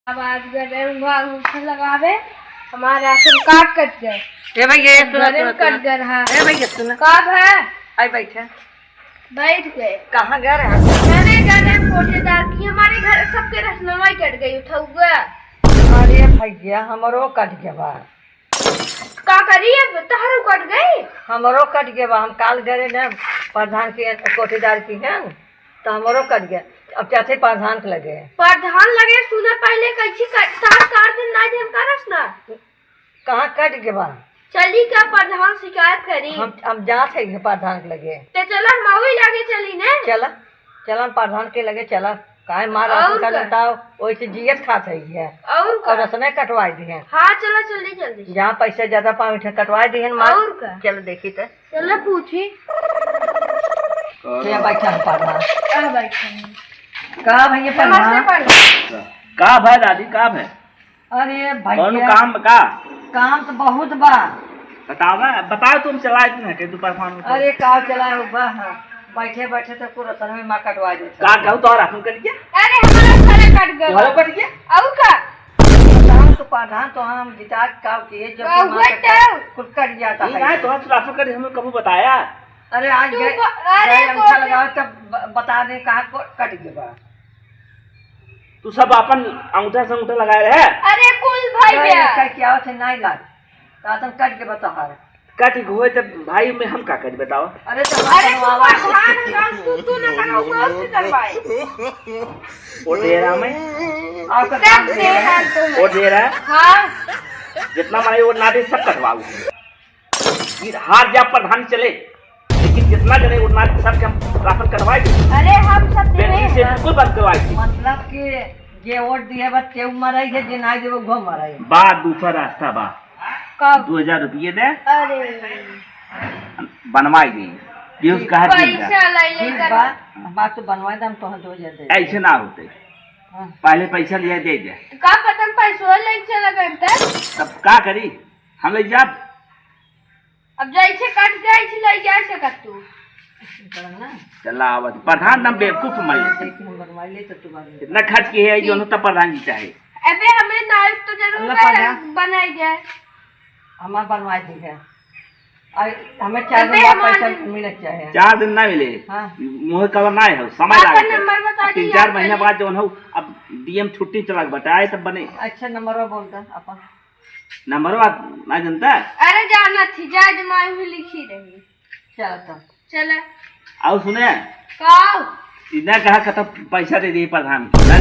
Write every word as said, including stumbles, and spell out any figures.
अब आज गए रहे हुआ अंगूठा लगावे, हमारा राशन कार्ड कट गए। ए भैया, ये सुना, घरे सुना, में कट सुना। गए रहा। ए भैया, सुना। कब है? आई बैठे। बैठ गए। कहाँ गए रहे? घरे गए रहे, कोटेदार की हमारे घर सबके रसनवा ही कट गई, उठा हुआ। अरे भैया, हमरो कट गया बा। का करी, अब तहरो कट गई? हमरो कट गया बा। हम काल गए रहे ना प्रधान के, कोटेदार की है, तो हमरो कट गया। अब चाहते प्रधान के लगे। प्रधान लगे सुने पहले कैसी कर, सात आठ दिन ना देम करस ना। कहाँ कट गया बा? चली का प्रधान शिकायत करी? हम, हम जात है प्रधान के लगे। ते चला हम वही लगे चली ने। चला, चला हम प्रधान के लगे चला। काहे मार और राशन कार्ड का? बताओ, वही से जियत खात है ये। और का? और रसने कटवाई दिए। हाँ, चला जल्दी जल्दी। जहाँ पैसे ज्यादा पावे उठे कटवाई दिए मार। और का? चल देखी ते। चला पूछी। के बैठा है प्रधान? आ बैठा है। का भैया नमस्ते प्रधान? प्रधान। का भाई दादी, का भाई? अरे कौनो भैया, काम बा का? काम तो बहुत बा। बतावा, बताओ तुम चलाए दिन हटे, तू परेशान होते। अरे का चलाए हो बा, हाँ। बैठे बैठे तो पूरा सर में माँ कटवा देता। का कहू तोहर राशन कट गया? अरे हमारा सारा कट गया। तोहरा कट गया? और का? बताओ तो प्रधान तो हम विचार का किए जब का माँ हुआ कटवा, तो? कुल कट जाता ई है। ना तोहर राशन कट हमें कबू बताया? अरे आज तू गए, ब-, अरे गए तो अंगूठा लगाओ तब ब-, बता दे कहाँ को कट गया बा। तू सब अपन अंगूठा से अंगूठा लगाए रहे। अरे कुल भाई अरे, बे। ऐसा क्या होते नहीं लाग? राशन कट के बताओ। कट के होए तब भाई में हम का करी बताओ? अरे तो अरे तू बनवावा। प्रधान रंग तू, तू ना करो, वो से करवाए। वो दे रहा मैं। आपका सब काम दे दे रहा है। रहा तू। वो दे रहा है। हाँ। जितना मारे वो ना दे, सब कटवाऊ। फिर हार जा प्रधान चले, लेकिन जितना जने उतना सबके हम राशन कटवाए दे। अरे हम सब देवे बेटी से हैं। बिल्कुल बंद करवाए दे। मतलब कि जे वोट दिए बा तेऊ मराई है, जे ना देवे घो मराई। बा दूसरा रास्ता बा। कब? दो हजार रुपये दे। अरे। बनवाई दे। ये उसका हर दिन का। पैसा लाई ले ठीक कर। बा, बात तो बनवाए दे, हम तोहर दो हजार दे। ऐसे ना होते। हाँ। पहले पैसा लिया दे दे। का पता हम पैसो लेके चला गए थे। तब का करी? हम ले जाब। अब जैसे कट जाए, ले जा सकत तू। चला आवत। प्रधान नाम बेवकूफ समझ लेते। हम बनवा ले तो तू बाद में। इतना खर्च किए है, जो होता प्रधान जी चाहे। अबे हमें नाइट तो जरूर अल्लाह पाला। बनाई जाए। हमार बनवा दी है। और हमें चार अबे दिन बाद हमारे पैसा मिलना चाहिए। चार दिन ना मिले। हाँ। मुँह कवर ना है, समय आपन लागत है। नंबर बता अब तीन दी, चार आप महीना करिए। बाद जौन हो, अब डीएम छुट्टी चला बताए तब बने। अच्छा, नंबर बोल दे अपन। नंबरवा ना जनता? अरे जानत ही, जा जमाई हुई लिखी रही। चल तो। चला। आओ सुने। का? इतना कहा कत पैसा दे दिए प्रधान के, ना